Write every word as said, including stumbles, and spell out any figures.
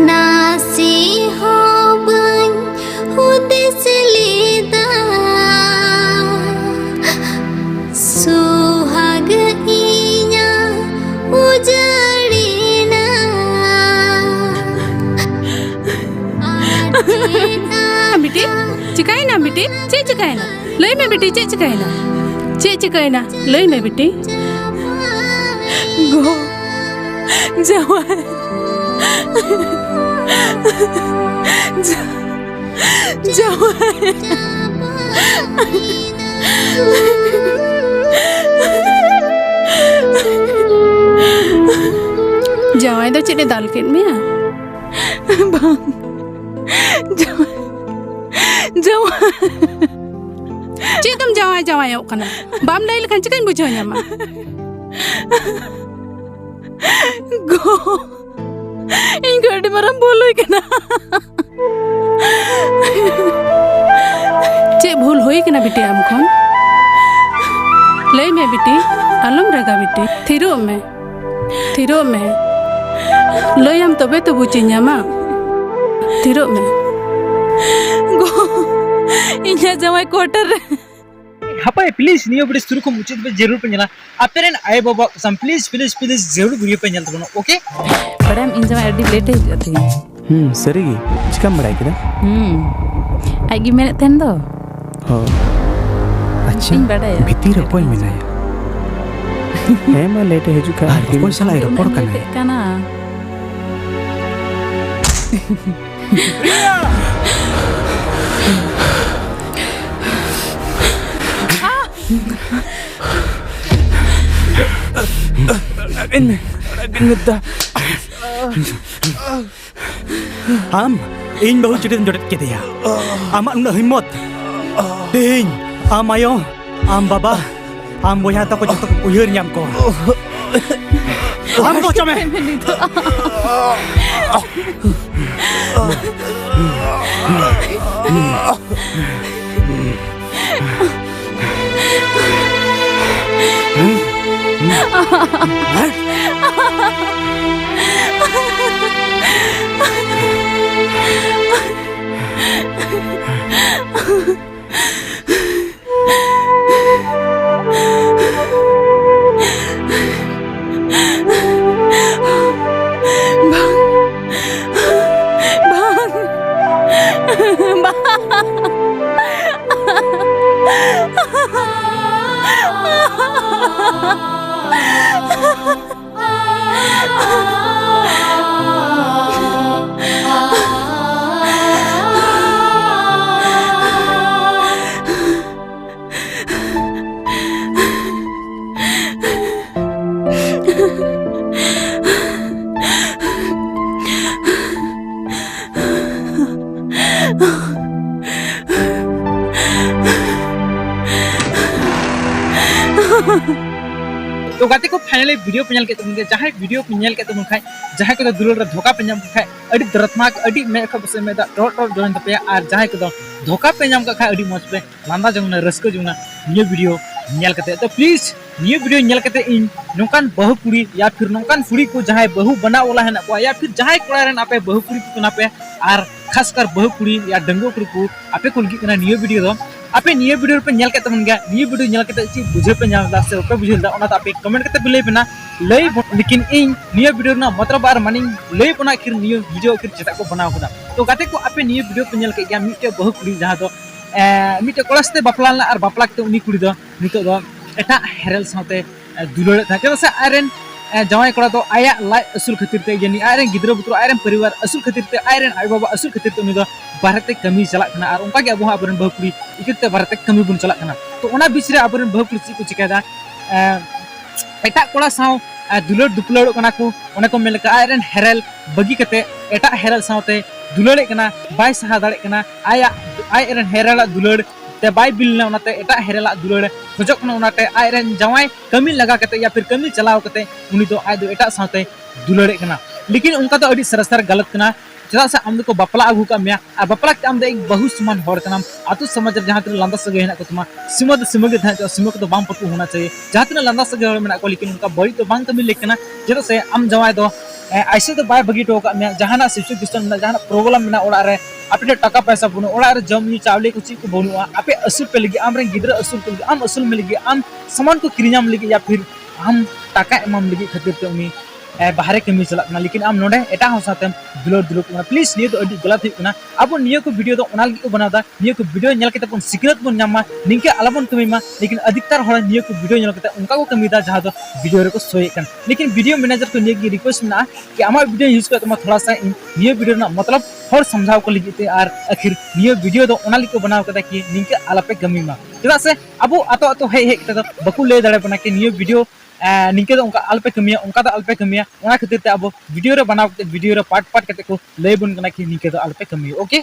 ᱱᱟᱥᱮ ᱦᱚᱸ ᱵᱟᱹᱧ ᱦᱩᱫᱤᱥ ᱞᱮᱫᱟ, ᱥᱩᱦᱟᱜ ᱤᱧᱟᱹᱜ ᱩᱡᱟᱹᱲᱮᱱᱟ᱾ ᱟᱨ ᱪᱮᱫ ᱵᱤᱴᱤ, ᱪᱤᱠᱟᱹᱭᱮᱱᱟ ᱵᱤᱴᱤ? ᱪᱮᱫ ᱪᱤᱠᱟᱹᱭᱮᱱᱟ? ᱞᱟᱹᱭ ᱢᱮ ᱵᱤᱴᱤ, ᱪᱮᱫ ᱪᱤᱠᱟᱹᱭᱮᱱᱟ? ᱪᱮᱫ ᱪᱤᱠᱟᱹᱭᱮᱱᱟ? ᱞᱟᱹᱭ ᱢᱮ ᱵᱤᱴᱤ᱾ ᱜᱚ, ᱡᱟᱶᱟᱭ, ᱡᱟ-, ᱡᱟᱶᱟᱭ᱾ ᱡᱟᱶᱟᱭ ᱫᱚ ᱪᱮᱫ ᱮ ᱫᱟᱞ ᱠᱮᱫ ᱢᱮᱭᱟ? ᱵᱟᱝ, ᱡᱟᱶᱟᱭ, ᱡᱟᱶᱟᱭ᱾ ᱪᱮᱫ ᱫᱚᱢ ᱡᱟᱶᱟᱭ ᱡᱟᱶᱟᱭᱚᱜ ᱠᱟᱱᱟ? ᱵᱟᱢ ᱞᱟᱹᱭ ᱞᱮᱠᱷᱟᱱ ᱪᱤᱠᱟᱹᱧ ᱵᱩᱡᱷᱟᱹᱣ ᱧᱟᱢᱟ? ᱜᱚ, ᱤᱧ ᱠᱚ ᱟᱹᱰᱤ ᱢᱟᱨᱟᱝ ᱵᱷᱩᱞ ᱦᱩᱭ ᱠᱟᱱᱟ᱾ ᱪᱮᱫ ᱵᱷᱩᱞ ᱦᱩᱭ ᱠᱟᱱᱟ ᱵᱤᱴᱤ ᱟᱢ ᱠᱷᱚᱱ? ᱞᱟᱹᱭ ᱢᱮ ᱵᱤᱴᱤ, ᱟᱞᱚᱢ ᱨᱟᱜᱟ ᱵᱤᱴᱤ, ᱛᱷᱤᱨᱚᱜ ᱢᱮ, ᱛᱷᱤᱨᱚᱜ ᱢᱮ᱾ ᱞᱟᱹᱭᱟᱢ ᱛᱚᱵᱮ ᱛᱚ ᱵᱩᱡᱽ ᱤᱧ ᱧᱟᱢᱟ᱾ ᱛᱷᱤᱨᱚᱜ ᱢᱮ᱾ ᱜᱚ, ᱤᱧᱟᱹᱜ ᱡᱟᱶᱟᱭ quarter ᱨᱮ᱾ ᱦᱟᱯᱟᱭ, please, ᱱᱤᱭᱟᱹ video ᱥᱩᱨᱩ ᱠᱷᱚᱱ ᱢᱩᱪᱟᱹᱫ ᱫᱷᱟᱹᱵᱤᱡ ᱡᱟᱹᱨᱩᱲ ᱯᱮ ᱧᱮᱞᱟ᱾ ᱟᱯᱮ ᱨᱮᱱ ᱟᱭᱳ ᱵᱟᱵᱟ ᱠᱚ ᱥᱟᱶ please, please, please ᱡᱟᱹᱨᱩᱲ video ᱯᱮ ᱧᱮᱞ ᱛᱟᱵᱚᱱᱟ, okay? ᱵᱟᱲᱟᱭᱟᱢ, ᱤᱧ ᱡᱟᱶᱟᱭ ᱟᱹᱰᱤ late ᱮ ᱦᱤᱡᱩᱜᱼᱟ ᱛᱤᱦᱤᱧ᱾ ᱦᱩᱸ, ᱥᱟᱹᱨᱤ ᱜᱮ? ᱪᱤᱠᱟᱢ ᱵᱟᱲᱟᱭ ᱠᱮᱫᱟ? ᱦᱩᱸ, ᱟᱡ ᱜᱮ ᱢᱮᱱᱮᱫ ᱛᱟᱦᱮᱱ ᱫᱚ᱾ ᱦᱚᱸ᱾ ᱟᱪᱪᱷᱟ, ᱤᱧ ᱵᱟᱰᱟᱭᱟ᱾ ᱵᱷᱤᱛᱤᱨ ᱨᱮ ᱚᱠᱚᱭ ᱢᱮᱱᱟᱭᱟ? ᱦᱮᱸ ᱢᱟ, late ᱮ ᱦᱤᱡᱩᱜ ᱠᱷᱟᱱ ᱟᱨ ᱟᱨᱠᱤ ᱚᱠᱚᱭ ᱥᱟᱞᱟᱜ ᱮ ᱨᱚᱯᱚᱲ ᱩᱱᱟᱹᱜ ᱮᱢ ᱠᱟᱱᱟᱭ? Late ᱮᱫ ᱠᱟᱱᱟ᱾ ᱤᱧ ᱢᱮ᱾ ᱟᱢ ᱤᱧ ᱵᱟᱹᱦᱩ ᱪᱩᱴᱤᱢ ᱡᱚᱴᱮᱫ ᱠᱮᱫᱮᱭᱟ᱾ ᱟᱢᱟᱜ ᱱᱩᱱᱟᱹᱜ ᱦᱤᱢᱢᱚᱛ! ᱛᱮᱦᱮᱧ ᱟᱢ ᱟᱭᱳ, ᱟᱢ ᱵᱟᱵᱟ, ᱟᱢ ᱵᱚᱭᱦᱟ ᱛᱟᱠᱚ ᱡᱚᱛᱚ ᱠᱚ ᱩᱭᱦᱟᱹᱨ ᱧᱟᱢ ᱠᱚᱣᱟ᱾ ᱟᱢ ᱫᱚ ᱪᱚ ᱢᱮ! ᱵᱟᱝ, ᱵᱟᱝ, ᱵᱟᱝ᱾ ᱛᱚ ᱜᱟᱛᱮ ᱠᱚ, finally video ᱯᱮ ᱧᱮᱞ ᱠᱮᱫ ᱛᱟᱵᱚᱱ ᱜᱮᱭᱟ᱾ ᱡᱟᱦᱟᱸᱭ video ᱯᱮ ᱧᱮᱞ ᱠᱮᱫ ᱛᱟᱵᱚᱱ ᱠᱷᱟᱡ, ᱡᱟᱦᱟᱸᱭ ᱠᱚᱫᱚ ᱫᱩᱞᱟᱹᱲ ᱨᱮ ᱫᱷᱳᱠᱟ ᱯᱮ ᱧᱟᱢ ᱠᱮᱫ ᱠᱷᱟᱡ, ᱟᱹᱰᱤ ᱫᱚᱨᱫᱽᱱᱟᱠ, ᱟᱹᱰᱤ ᱢᱮᱫ ᱠᱷᱚᱱ ᱯᱟᱥᱮ ᱢᱮᱫ ᱫᱟᱜ ᱴᱚᱨᱚ ᱴᱚᱨᱚ ᱡᱚᱨᱚᱭᱮᱱ ᱛᱟᱯᱮᱭᱟ, ᱟᱨ ᱡᱟᱦᱟᱸᱭ ᱠᱚᱫᱚ ᱫᱷᱳᱠᱟ ᱯᱮ ᱧᱟᱢ ᱠᱟᱜ ᱠᱷᱟᱡ, ᱟᱹᱰᱤ ᱢᱚᱡᱽ ᱯᱮ ᱞᱟᱸᱫᱟ ᱡᱚᱝ ᱱᱟ, ᱨᱟᱹᱥᱠᱟᱹ ᱡᱚᱝ ᱱᱟ ᱱᱤᱭᱟᱹ video ᱧᱮᱞ ᱠᱟᱛᱮ᱾ ᱛᱚ please, ᱱᱤᱭᱟᱹ video ᱧᱮᱞ ᱠᱟᱛᱮ ᱤᱧ ᱱᱚᱝᱠᱟᱱ ᱵᱟᱹᱦᱩ ᱠᱩᱲᱤ ᱭᱟ ᱯᱷᱤᱨ ᱱᱚᱝᱠᱟᱱ ᱠᱩᱲᱤ ᱠᱚ ᱡᱟᱦᱟᱸᱭ ᱵᱟᱹᱦᱩ ᱵᱟᱱᱟᱣ ᱣᱟᱞᱟ ᱦᱮᱱᱟᱜ ᱠᱚᱣᱟ ᱭᱟ ᱯᱷᱤᱨ ᱡᱟᱦᱟᱸᱭ ᱠᱚᱲᱟ ᱨᱮᱱ ᱟᱯᱮ ᱵᱟᱹᱦᱩ ᱠᱩᱲᱤ ᱠᱚ ᱠᱟᱱᱟ ᱯᱮ ᱟᱨ ᱠᱷᱟᱥᱠᱟᱨ ᱵᱟᱹᱦᱩ ᱠᱩᱲᱤ ᱭᱟ ᱰᱟᱺᱜᱩᱣᱟᱹ ᱠᱩᱲᱤ ᱠᱚ ᱟᱯᱮ ᱠᱚ ᱞᱟᱹᱜᱤᱫ ᱠᱟᱱᱟ ᱱᱤᱭᱟᱹ video ᱫᱚ᱾ ᱟᱯᱮ ᱱᱤᱭᱟᱹ video ᱯᱮ ᱧᱮᱞ ᱠᱮᱫ ᱛᱟᱵᱚᱱ ᱜᱮᱭᱟ, ᱱᱤᱭᱟᱹ video ᱧᱮᱞ ᱠᱟᱛᱮ ᱪᱮᱫ ᱵᱩᱡᱷᱟᱹᱣ ᱯᱮ ᱧᱟᱢ ᱮᱫᱟ ᱥᱮ ᱵᱟᱯᱮ ᱵᱩᱡᱷᱟᱹᱣ ᱞᱮᱫᱟ ᱚᱱᱟ ᱫᱚ ᱟᱯᱮ comment ᱠᱟᱛᱮ ᱯᱮ ᱞᱟᱹᱭ ᱵᱚᱱᱟ, ᱞᱟᱹᱭ ᱵᱚᱱ᱾ ᱞᱮᱠᱤᱱ ᱤᱧ ᱱᱤᱭᱟᱹ video ᱨᱮᱱᱟᱜ ᱢᱚᱛᱞᱚᱵ ᱟᱨ ᱢᱟᱱᱤᱧ ᱞᱟᱹᱭ ᱵᱚᱱᱟ ᱟᱠᱷᱤᱨ ᱱᱤᱭᱟᱹ video ᱟᱠᱷᱤᱨ ᱪᱮᱫᱟᱜ ᱠᱚ ᱵᱟᱱᱟᱣ ᱠᱟᱫᱟ᱾ ᱛᱚ ᱜᱟᱛᱮ ᱠᱚ, ᱟᱯᱮ ᱱᱤᱭᱟᱹ video ᱯᱮ ᱧᱮᱞ ᱠᱮᱫ ᱜᱮᱭᱟ, ᱢᱤᱫᱴᱮᱡ ᱵᱟᱹᱦᱩ ᱠᱩᱲᱤ ᱡᱟᱦᱟᱸ ᱫᱚ ᱮ, ᱢᱤᱫᱴᱮᱡ ᱠᱚᱲᱟ ᱥᱟᱛᱮ ᱵᱟᱯᱞᱟ ᱞᱮᱱᱟ ᱟᱨ ᱵᱟᱯᱞᱟ ᱠᱟᱛᱮ ᱩᱱᱤ ᱠᱩᱲᱤ ᱫᱚ ᱱᱤᱛᱚᱜ ᱫᱚ ᱮᱴᱟᱜ ᱦᱮᱨᱮᱞ ᱥᱟᱶᱛᱮ, ᱮ, ᱫᱩᱞᱟᱹᱲᱮᱫ ᱛᱟᱦᱮᱸ᱾ ᱪᱮᱫᱟᱜ ᱥᱮ ᱟᱡᱨᱮᱱ, ᱮ, ᱡᱟᱶᱟᱭ ᱠᱚᱲᱟ ᱫᱚ ᱟᱭᱟᱜ ᱞᱟᱡ ᱟᱹᱥᱩᱞ ᱠᱷᱟᱹᱛᱤᱨ ᱛᱮ, ᱡᱟᱹᱱᱤᱡ ᱟᱡᱨᱮᱱ ᱜᱤᱫᱽᱨᱟᱹ ᱵᱩᱛᱨᱩ, ᱟᱡᱨᱮᱱ ᱯᱚᱨᱤᱵᱟᱨ ᱟᱹᱥᱩᱞ ᱠᱷᱟᱹᱛᱤᱨ ᱛᱮ, ᱟᱡᱨᱮᱱ ᱟᱭᱳ ᱵᱟᱵᱟ ᱟᱹᱥᱩᱞ ᱠᱷᱟᱹᱛᱤᱨ ᱛᱮ ᱩᱱᱤ ᱫᱚ ᱵᱟᱦᱨᱮ ᱛᱮ ᱠᱟᱹᱢᱤ ᱪᱟᱞᱟᱜ ᱠᱟᱱᱟ᱾ ᱟᱨ ᱚᱱᱠᱟ ᱜᱮ ᱟᱵᱚ ᱦᱚᱸ ᱟᱵᱚᱨᱮᱱ ᱵᱟᱹᱦᱩ ᱠᱩᱲᱤ ᱤᱠᱟᱹ ᱠᱟᱛᱮ ᱵᱟᱦᱨᱮ ᱛᱮ ᱠᱟᱹᱢᱤ ᱵᱚᱱ ᱪᱟᱞᱟᱜ ᱠᱟᱱᱟ᱾ ᱛᱚ ᱚᱱᱟ ᱵᱤᱪ ᱨᱮ ᱟᱵᱚᱨᱮᱱ ᱵᱟᱹᱦᱩ ᱠᱩᱲᱤ ᱪᱮᱫ ᱠᱚ ᱪᱤᱠᱟᱹᱭᱮᱫᱟ? ᱮ, ᱮᱴᱟᱜ ᱠᱚᱲᱟ ᱥᱟᱶ ᱟᱨ ᱫᱩᱞᱟᱹᱲ ᱫᱩᱯᱞᱟᱹᱲᱚᱜ ᱠᱟᱱᱟ ᱠᱚ᱾ ᱚᱱᱮ ᱠᱚ ᱢᱮᱱ ᱞᱮᱠᱟ, ᱟᱡ ᱨᱮᱱ ᱦᱮᱨᱮᱞ ᱵᱟᱹᱜᱤ ᱠᱟᱛᱮ ᱮᱴᱟᱜ ᱦᱮᱨᱮᱞ ᱥᱟᱶᱛᱮ ᱫᱩᱞᱟᱹᱲᱮᱫ ᱠᱟᱱᱟ, ᱵᱟᱭ ᱥᱟᱦᱟ ᱫᱟᱲᱮᱭᱟᱜ ᱠᱟᱱᱟ᱾ ᱟᱭᱟᱜ, ᱟᱡ ᱨᱮᱱ ᱦᱮᱨᱮᱞᱟᱜ ᱫᱩᱞᱟᱹᱲ ᱛᱮ ᱵᱟᱭ ᱵᱤᱞ ᱞᱮᱱᱟ, ᱚᱱᱟᱛᱮ ᱮᱴᱟᱜ ᱦᱮᱨᱮᱞᱟᱜ ᱫᱩᱞᱟᱹᱲ ᱠᱷᱚᱡᱚᱜ ᱠᱟᱱᱟ᱾ ᱚᱱᱟᱛᱮ ᱟᱡ ᱨᱮᱱ ᱡᱟᱶᱟᱭ ᱠᱟᱹᱢᱤ ᱞᱟᱜᱟ ᱠᱟᱛᱮ ᱭᱟ ᱯᱷᱤᱨ ᱠᱟᱹᱢᱤ ᱪᱟᱞᱟᱣ ᱠᱟᱛᱮ ᱩᱱᱤ ᱫᱚ ᱟᱡ ᱫᱚ ᱮᱴᱟᱜ ᱥᱟᱶᱛᱮ ᱫᱩᱞᱟᱹᱲᱮᱫ ᱠᱟᱱᱟ᱾ ᱞᱮᱠᱤᱱ ᱚᱱᱠᱟ ᱫᱚ ᱟᱹᱰᱤ ᱥᱟᱨᱟᱥᱟᱨ ᱜᱟᱞᱟᱛ ᱠᱟᱱᱟ᱾ ᱪᱮᱫᱟᱜ ᱥᱮ ᱟᱢ ᱫᱚᱠᱚ ᱵᱟᱯᱞᱟ ᱟᱹᱜᱩ ᱠᱟᱜ ᱢᱮᱭᱟ, ᱟᱨ ᱵᱟᱯᱞᱟ ᱠᱟᱛᱮ ᱟᱢ ᱫᱚ ᱮᱠ ᱵᱟᱹᱦᱩ ᱥᱚᱢᱟᱱ ᱦᱚᱲ ᱠᱟᱱᱟᱢ᱾ ᱟᱛᱳ ᱥᱚᱢᱟᱡᱽ ᱨᱮ ᱡᱟᱦᱟᱸ ᱛᱤᱱᱟᱹᱜ ᱞᱟᱸᱫᱟ ᱥᱟᱹᱜᱟᱹᱭ ᱦᱮᱱᱟᱜ ᱠᱚ ᱛᱟᱢᱟ, ᱥᱤᱢᱟᱹ ᱫᱚ ᱥᱤᱢᱟᱹ ᱜᱮ ᱛᱟᱦᱮᱸ ᱦᱚᱪᱚᱜᱼᱟ, ᱥᱤᱢᱟᱹ ᱠᱚᱫᱚ ᱵᱟᱢ ᱯᱟᱹᱴᱩ ᱦᱚᱱᱟ ᱪᱟᱦᱤᱭᱮ᱾ ᱡᱟᱦᱟᱸ ᱛᱤᱱᱟᱹᱜ ᱞᱟᱸᱫᱟ ᱥᱟᱹᱜᱟᱹᱭ ᱦᱚᱲ ᱢᱮᱱᱟᱜ ᱠᱚᱣᱟ, ᱞᱮᱠᱤᱱ ᱚᱱᱠᱟ ᱵᱟᱹᱲᱤᱡ ᱫᱚ ᱵᱟᱝ ᱠᱟᱹᱢᱤ ᱞᱮᱠ ᱠᱟᱱᱟ᱾ ᱪᱮᱫᱟᱜ ᱥᱮ ᱟᱢ ᱡᱟᱶᱟᱭ ᱫᱚ ᱮ, ᱟᱭᱥᱮ ᱫᱚ ᱵᱟᱭ ᱵᱟᱹᱜᱤ ᱦᱚᱴᱚ ᱟᱠᱟᱫ ᱢᱮᱭᱟ᱾ ᱡᱟᱦᱟᱱᱟᱜ situation ᱢᱮᱱᱟᱜᱼᱟ, ᱡᱟᱦᱟᱱᱟᱜ problem ᱢᱮᱱᱟᱜᱼᱟ ᱚᱲᱟᱜ ᱨᱮ, ᱟᱯᱮ ᱴᱷᱮᱱ ᱴᱟᱠᱟ ᱯᱚᱭᱥᱟ ᱵᱟᱹᱱᱩᱜᱼᱟ, ᱚᱲᱟᱜ ᱨᱮ ᱡᱚᱢ ᱧᱩ ᱪᱟᱣᱞᱮ ᱠᱚ ᱪᱮᱫ ᱠᱚ ᱵᱟᱹᱱᱩᱜᱼᱟ, ᱟᱯᱮ ᱟᱹᱥᱩᱞ ᱯᱮ ᱞᱟᱹᱜᱤᱫ, ᱟᱢ ᱨᱮᱱ ᱜᱤᱫᱽᱨᱟᱹ ᱟᱹᱥᱩᱞ ᱠᱚ ᱞᱟᱹᱜᱤᱫ, ᱟᱢ ᱟᱹᱥᱩᱞ ᱢᱮ ᱞᱟᱹᱜᱤᱫ, ᱟᱢ ᱥᱟᱢᱟᱱ ᱠᱚ ᱠᱤᱨᱤᱧᱟᱢ ᱞᱟᱹᱜᱤᱫ, ᱭᱟ ᱯᱷᱤᱨ ᱟᱢ ᱴᱟᱠᱟ ᱮᱢᱟᱢ ᱞᱟᱹᱜᱤᱫ ᱠᱷᱟᱹᱛᱤᱨ ᱛᱮ ᱩᱱᱤ ᱮ, ᱵᱟᱦᱨᱮ ᱠᱟᱹᱢᱤ ᱪᱟᱞᱟᱜ ᱠᱟᱱᱟ, ᱞᱮᱠᱤᱱ ᱟᱢ ᱱᱚᱰᱮ ᱮᱴᱟᱜ ᱦᱚᱲ ᱥᱟᱶᱛᱮᱢ ᱫᱩᱞᱟᱹᱲ ᱫᱩᱞᱟᱹᱲ ᱠᱟᱱᱟ᱾ Please, ᱱᱤᱭᱟᱹ ᱫᱚ ᱟᱹᱰᱤ ᱜᱟᱞᱟᱛ ᱦᱩᱭᱩᱜ ᱠᱟᱱᱟ᱾ ᱟᱵᱚ ᱱᱤᱭᱟᱹ ᱠᱚ video ᱫᱚ ᱚᱱᱟ ᱞᱟᱹᱜᱤᱫ ᱠᱚ ᱵᱮᱱᱟᱣ ᱮᱫᱟ, ᱱᱤᱭᱟᱹ ᱠᱚ video ᱧᱮᱞ ᱠᱟᱛᱮ ᱵᱚᱱ ᱥᱤᱠᱷᱱᱟᱹᱛ ᱵᱚᱱ ᱧᱟᱢ ᱢᱟ, ᱱᱤᱝᱠᱟᱹ ᱟᱞᱚᱵᱚᱱ ᱠᱟᱹᱢᱤ ᱢᱟ᱾ ᱞᱮᱠᱤᱱ ᱟᱫᱷᱤᱠᱛᱟᱨ ᱦᱚᱲ ᱱᱤᱭᱟᱹ ᱠᱚ video ᱧᱮᱞ ᱠᱟᱛᱮ ᱚᱱᱠᱟ ᱠᱚ ᱠᱟᱹᱢᱤᱭᱮᱫᱟ, ᱡᱟᱦᱟᱸ ᱫᱚ video ᱨᱮᱠᱚ show ᱮᱫ ᱠᱟᱱ᱾ ᱞᱮᱠᱤᱱ video manager ᱠᱚ ᱱᱤᱭᱟᱹ ᱜᱮ request ᱢᱮᱱᱟᱜᱼᱟ ᱠᱤ ᱟᱢᱟᱜ video use ᱠᱟᱛᱮ ᱢᱟ ᱛᱷᱚᱲᱟ ᱥᱟ ᱤᱧ ᱱᱤᱭᱟᱹ video ᱨᱮᱱᱟᱜ ᱢᱚᱛᱞᱚᱵ ᱦᱚᱲ ᱥᱟᱢᱡᱷᱟᱣ ᱠᱚ ᱞᱟᱹᱜᱤᱫ ᱛᱮ, ᱟᱨ ᱟᱹᱠᱷᱤᱨ ᱱᱤᱭᱟᱹ video ᱫᱚ ᱚᱱᱟ ᱞᱟᱹᱜᱤᱫ ᱠᱚ ᱵᱮᱱᱟᱣ ᱠᱟᱫᱟ ᱠᱤ ᱱᱤᱝᱠᱟᱹ ᱟᱞᱚᱯᱮ ᱠᱟᱹᱢᱤ ᱢᱟ᱾ ᱪᱮᱫᱟᱜ ᱥᱮ ᱟᱵᱚ ᱟᱛᱳ ᱟᱛᱳ ᱦᱮᱡ ᱦᱮᱡ ᱠᱟᱛᱮ ᱫᱚ ᱵᱟᱠᱚ ᱞᱟᱹᱭ ᱫᱟᱲᱮ ᱵᱚᱱᱟ ᱠᱤ ᱱᱤᱭᱟᱹ video, ᱮ, ᱱᱤᱝᱠᱟᱹ ᱫᱚ ᱚᱱᱠᱟ ᱟᱞᱚᱯᱮ ᱠᱟᱹᱢᱤᱭᱟ, ᱚᱱᱠᱟ ᱫᱚ ᱟᱞᱚᱯᱮ ᱠᱟᱹᱢᱤᱭᱟ᱾ ᱚᱱᱟ ᱠᱷᱟᱹᱛᱤᱨ ᱛᱮ ᱟᱵᱚ video ᱨᱮ ᱵᱮᱱᱟᱣ ᱠᱟᱛᱮ, video ᱨᱮ part part ᱠᱟᱛᱮ ᱠᱚ ᱞᱟᱹᱭ ᱵᱚᱱ ᱠᱟᱱᱟ ᱠᱤ ᱱᱤᱝᱠᱟᱹ ᱫᱚ ᱟᱞᱚᱯᱮ ᱠᱟᱹᱢᱤᱭᱟ᱾ Okay,